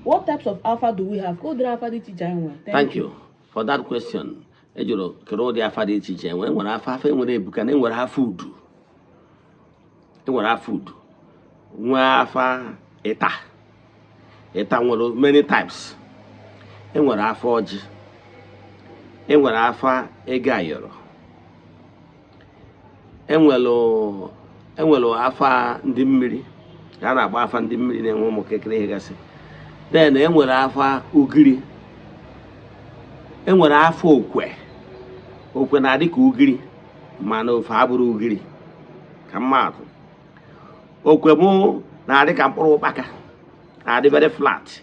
What types of afa do we have? Ka ụdịrị afa dị iche iche anyị nwere? Thank you for that question. E jụrụ kedu ụdị afa dị iche iche enwere. Enwere afa, afa enwere ebuka na enwere afa udu, enwere afa udu, nwee afa ịta. Ịta nwere many types. Enwere afa ọjị, enwere afa ego ayọrọ, enwere afa ndị mmiri a na-agba, afa ndị mmiri na-enwe ụmụ kekere ihe gasị. Then enwere afa ugiri, enwere afa okwe. Okwe na-adị ka ugiri, mana ofe abụrụ ugiri. Ka mmadụ okwe mụ na-adị ka mkpụrụ ụkpaka, na-adị very flat.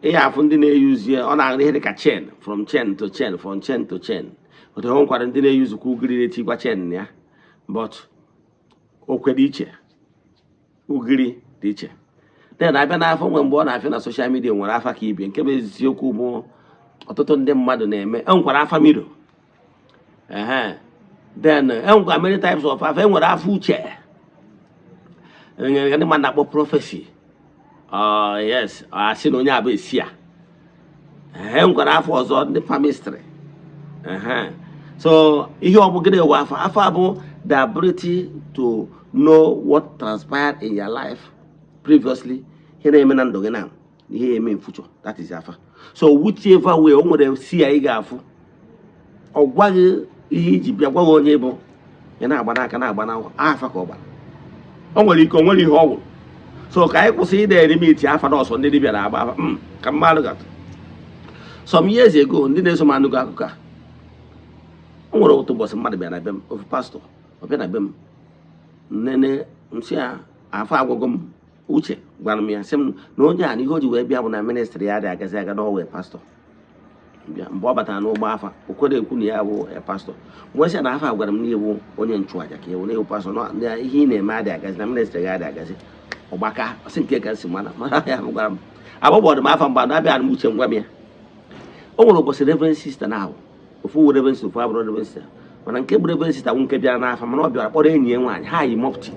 Ihe afụ ndị na-eyuzi ọ na-arụ ihe dị ka chain, from chain to chain, from chain to chain. Otu o nwekwara ndị na-eyuzukwa ugiri na-etikwa chain na ya, but okwe dị iche, ugiri dị iche. Then abịa n'afọ nwe mgbe ọ na-afịa na social media, nwere afa ka ibie. Nke bụ eziokwu bụ ọtụtụ ndị mmadụ na-eme. Enwekwara afa miro ehe. Then enwekwara many types of afa. Enwere afa uche, enwere ndị mmadụ na-akpọ prophecy. Yes, asị na onye abụ esi a. Enwekwara afọ ọzọ, ndị palmistry ehe. So ihe ọ bụ gịnị wụ afa? Afa bụ the ability to know what transpired in your life previously, ihe na-eme na ndụ gị na ihe ya eme in future. That is afa. So whichever way o nwere si ya, ị ga-afụ ọ gwaghị ihe iji bịa, gwa gị onye bụ ya, na-agba n'aka, na-agba n'akwụkwọ afa ka ọ gbara. O nwere ike o nwere ihe ọ gwụrụ. So ka anyị kwụsị ịda erimiti afa na ọsọ ndị dibịa na-agba afa. Ka mmadụ gatụ some years ago, ndị na-eso m anụgo akụkọ a. O nwere otu ụbọchị mmadụ bịa na be m, ofu pastọ. Ọ bịa na be m nene nsị ya afọ agwụgwọ m. Uche gwara m ya, sị m na onye a na ihe o ji wee bịa bụ na ministry ya dị agazi aga n'ọwee pastọ bịa. Mgbe ọ batara n'ụgbọ afa, o kwere ekwu na ya bụ pastọ. Mgbe sị na afa gwara m na iwu onye nchụaja ka ewu na ewu pastọ, na ihe ị na-eme adị agazi, na ministry ya adị agazi. Ọgbaka ọsị nke ka si mana mana ya gwara m agbọgbọdụ m afa. Mgbe na-abịa m uche ngwa m ya, o nwere ụbọchị reverend sister na ahụ ofu wụ reverend sister, ofu abụrụ reverend sister, mana nke bụ reverend sister bụ nke bịara n'afa, mana ọ bịara kpọrọ enyi ya nwaanyị. Ha yi mufti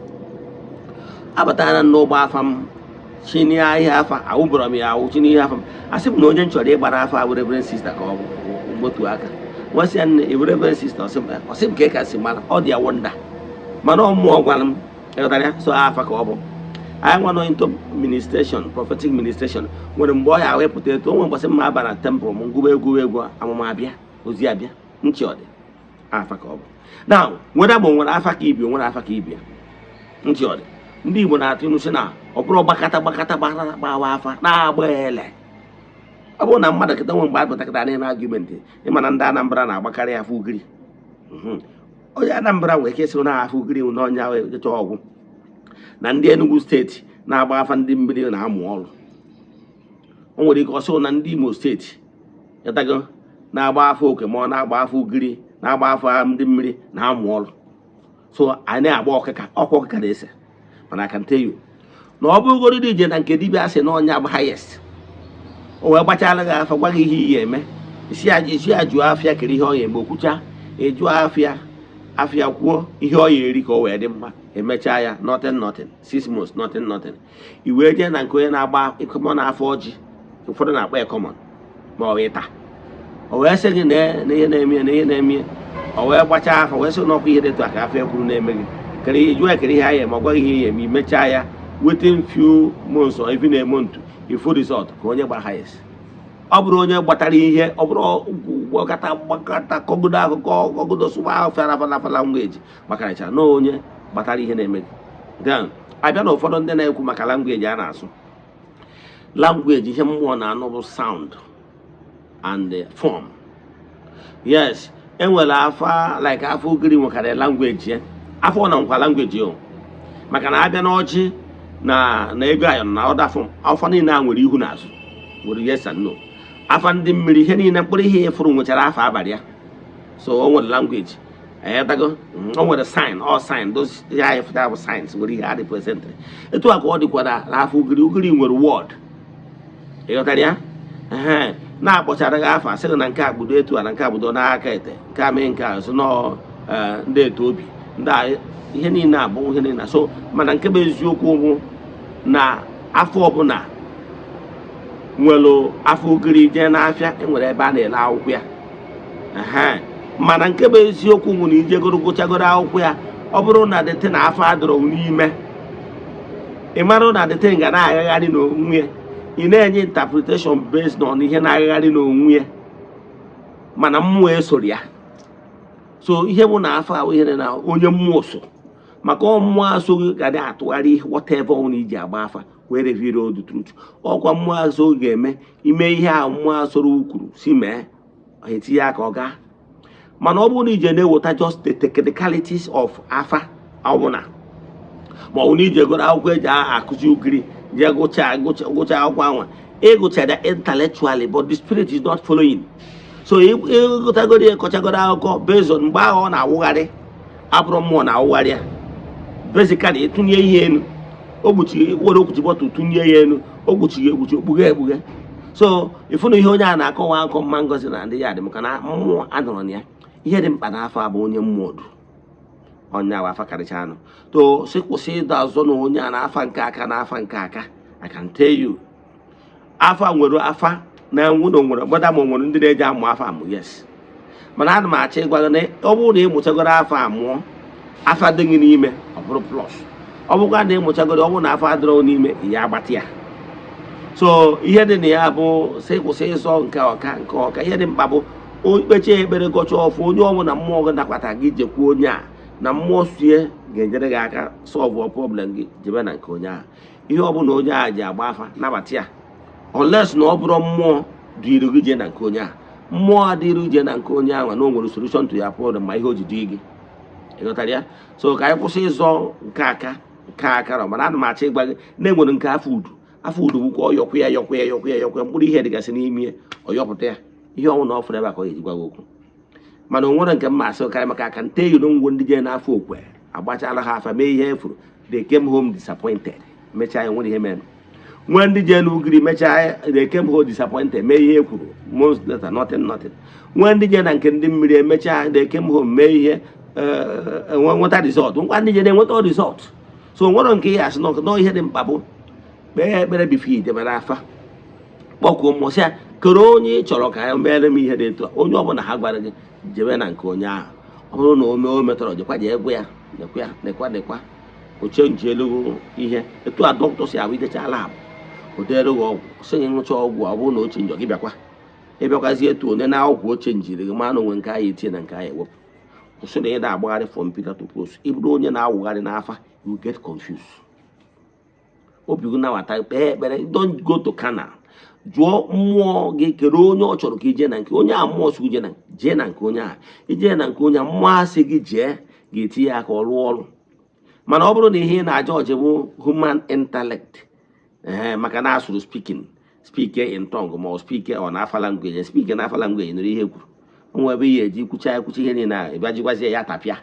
abatara n'ụgbọ afa m, chinie ahịa afa, awụbọrọ m ya awụ, chinie ihe afa m. Asị m na onye m chọrọ ịgbara afa abụ reverend sister, ka ọ bụ motu aka nwasị ya, nne, ebu reverend sister? Ọsị m ka ka si mara ọ dị ya wonder, mana ọ mmụọ gwara m. Ịghọtara ya? So afa ka ọ bụ. Anyị nwa nọ into ministration, prophetic ministration, nwere mgbe ọ ya wepụta etu o nwere mbọsị mma aba na temple m, ngụba egwu, egwu amụma abịa, ozi abịa, ntị ọ dị afa ka ọ bụ. Now nwere ma o nwere afa ka ibi, o nwere afa ka ibia, ntị ọ dị. Ndị Igbo na-atụ ilu sị na ọ bụrụ gbakata gbakata gbakata gbawa afa na-agba ele. Ọ bụrụ na mmadụ kịta nwe mgbe a pụtakịta na-eme argument, ịma na ndị Anambra na-agbakarị afa ugiri. Onye Anambra nwere ike ịsị na afa ugiri na ọnya echa ọgwụ, na ndị Enugu Steeti na-agba afa ndị mmiri na-amụ ọrụ. O nwere ike ọsọ na ndị Imo Steeti yatago na-agba afa oke, ma ọ na-agba afa ugiri, na-agba afa ndị mmiri na-amụ ọrụ. So anyị na-agba ọkịka ọkwa ọkịka na-ese. Mana I can tell you na ọ bụrụgodị dị ije na nke dibịa sị na ọnya bụ highest, o wee gbachara gị afa, gwa gị ihe iyi eme, isi ya isi ya jụọ afịa kere ihe ọ ya eme, okwucha ejụọ afịa, afịa kwuo ihe ọ ya eri ka o wee dị mma. Emechaa ya, nothing nothing, 6 months, nothing nothing. I wee jee na nke onye na-agba ịkọmọ na-afọ ọjị, ụfọdụ na-akpọ ya common ma ọ bụ ịta, o wee sị gị na ihe na-eme ya, na ihe na-eme ya. O wee gbachaa afa, wee sị na ọkwa ihe dị etu a ka afọ ya kwuru na-eme gị. Kere ihe jụọ ya, kere ihe anya, ma ọ gwaghị ihe ya eme. Imechaa ya, within few months or even a month, ifu result ka onye gbara highest. Ọ bụrụ onye gbatara ihe, ọ bụrụ gbakọta gbakọta kọgodo akụkọ, kọgodo sụba fara fara fara language gbakarịchara na onye gbatara ihe na-eme gị. Then abịa na ụfọdụ ndị na-ekwu maka language a na-asụ, language ihe mmụọ na-anụ bụ sound and form. Yes, enwere afa like afa ugiri nwekarị language ya, afọ na nkwa language o, maka na abịa n'ọjị na ego ayọn na ọda form, afa niile a nwere ihu na azụ, nwere yes and no. Afa ndị mmiri, ihe niile mkpụrụ ihe ịfụrụ nwechara afa abalị ya. So o nwere language ayatago, o nwere sign, all sign those ihe anyị fụtara bụ signs nwere ihe a represent. Etu a ka ọ dịkwa na n'afọ ugiri. Ugiri nwere word, ịghọtara ya? Ehe, na-akpọchara gị afa, sị gị na nke agbudo etu a, na nke agbudo n'aka ete, nke a mee, nke a so nọọ ndị etu obi ndị a, ihe niile abụ ihe niile. So mana nke bụ eziokwu bụ na afọ ọbụla Nwere afọ ugiri jee n'afịa, enwere ebe a na-ele akwụkwọ ya. Ehe. Mana nke bụ eziokwu nwụ na ijegoro gụchagoro akwụkwọ ya, ọ bụrụ na dete na afọ adọrọ n'ime, ị mara na dete ga na-agagharị n'onwe ya. Ị na-enye interpretation based on ihe na-agagharị n'onwe ya, mana mmụọ esoro ya. So ihe bụ na afọ ahụ, ihe dị na onye mmụọ so, maka ọ mmụọ asoghị ga na-atụgharị whatever ọ na iji agba afa wee reveal the truth. Ọkwa mmụọ aso ga-eme ime ihe ahụ mmụọ asoro kwuru si mee, etinye aka ọ gaa. Mana ọ bụrụ na ije na-eweta just the technicalities of afa ọbụla, ma ọ bụ na ije gụrụ akwụkwọ eji akụzi ugiri, jee gụchaa gụchaa akwụkwọ ahụ, ịgụchara intellectually, but the spirit is not following. So ịgụtagoro ya, kọchagoro akụkọ based on mgbe ahụ ọ na-awụgharị, abụrụ mmụọ na-awụgharị ya. Basically, ịtụnye ihe elu, o kpuchiri, were okwuchi bottle tụnye ya elu, o kpuchiri ekpuchi, okpughe ekpughe. So ịfụ na ihe onye a na-akọwa akọ mma ngozi na ndị ya dị, maka na mmụọ anọrọ na ya. Ihe dị mkpa n'afọ a bụ onye mmụọ du onye ahụ afa karịcha anụ to si kwụsị ịdọ azụ na onye a na-afa nke aka na-afa nke aka. I can tell you, afa nwere afa na nwụ na onwere gbada, ma o nwere ndị na-eji amụ afa amụ, yes. Mana ana m achọ ịgwa gị na ọ bụrụ na ị mụchagoro afa amụọ, afa dị gị n'ime, ọ bụrụ plus. Ọ bụkwa na ị mụchagoro, ọ bụrụ na afa adịrọ n'ime ya, agbatị ya. So ihe dị na ya bụ sị kwụsị ịzọ nke ọka nke ọka. Ihe dị mkpa bụ kpechie ekpere, gọcha ọfụ, onye ọbụla mmụọ gị nakwata gị, jekwuo onye a na mmụọ sie ga-enyere gị aka solve problem gị. Jebe na nke onye ahụ, ihe ọbụla onye ahụ ji agba afa, nabata ya, unless na ọ bụrụ mmụọ dịrị gị jee na nke onye ahụ. Mmụọ adịrị jee na nke onye ahụ na o nwere solution to ya problem, ma ihe o ji dị gị, ịghọtara ya? So ka anyị kwụsị ịzọ nke aka nke aka rọ. Mana ana m achọ ịgwa gị na enwere nke afọ udu. Afọ udu bụkwa ọ yọkwa ya, yọkwa ya, yọkwa ya, yọkwa ya, mkpụrụ ihe dịgasị n'ime ya, ọ yọpụta ya, ihe ọnwụ na ọ fụrụ ebe a ka ọ ga-eji gwa gị okwu. Mana o nwere nke mma asị karịa maka aka nte yi ngwo ndị jee n'afọ okwe, agbachala ha afa, mee ihe efuru, they came home disappointed. Mechaa ya, nwere ihe mere. Nwee ndị jee n'ugiri, mechaa, they came home disappointed, mee ihe ekwuru, months later, nothing, nothing. Nwee ndị jee na nke ndị mmiri, emechaa, they came home, mee ihe, nweta result. Ngwa, ndị jee na-enweta result. So nwere nke ihe asị nọ. Ihe dị mkpa bụ kpee ekpere before ijebere afa, kpọkuo mmụọ, sị ya kere onye ị chọrọ ka ya mere m ihe dị etu a. Onye ọbụla ha gwara gị jebe na nke onye ahụ, ọ bụrụ na o mee, o metọrọ, jekwa jee gwa ya, nekwa ya, nekwa nekwa o change elu ihe. Etu a dọkịta si ahụ, ijecha lab, o dere gị ọgwụ, sị gị ṅụcha ọgwụ, ọ bụrụ na o change, gị bịakwa, ịbịakwazi etu onye na ọgwụ o changeri gị, ma na onwe nke anyị etinye na nke anyị ewepụ. Kwụsị na ị na-agbagharị from pillar to post. Ị bụrụ onye na-awụgharị n'afa, you get confused. Obi gị nabata, kpee ekpere, don't go to canal. Jụọ mmụọ gị kere onye ọ chọrọ ka ije na nke onye a. Mmụọ si jee na jee na nke onye a, ije na nke onye a, mmụọ asị gị jee, ga-etinye aka ọ rụọ ọrụ. Mana ọ bụrụ na ihe ị na-aja ọjị bụ human intellect, ee, maka na asụrụ speaking, speak in tongue, ma ọ speak on afa language, speak na afa language, nụrụ ihe kwuru onwe ebe ihe eji kwucha ekwucha ihe niile ahụ, ịbịa jikwazie ya tapịa,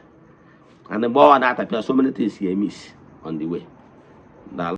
and mgbe ọ na-atapịa, so many things ya miss on the way. Daalụ.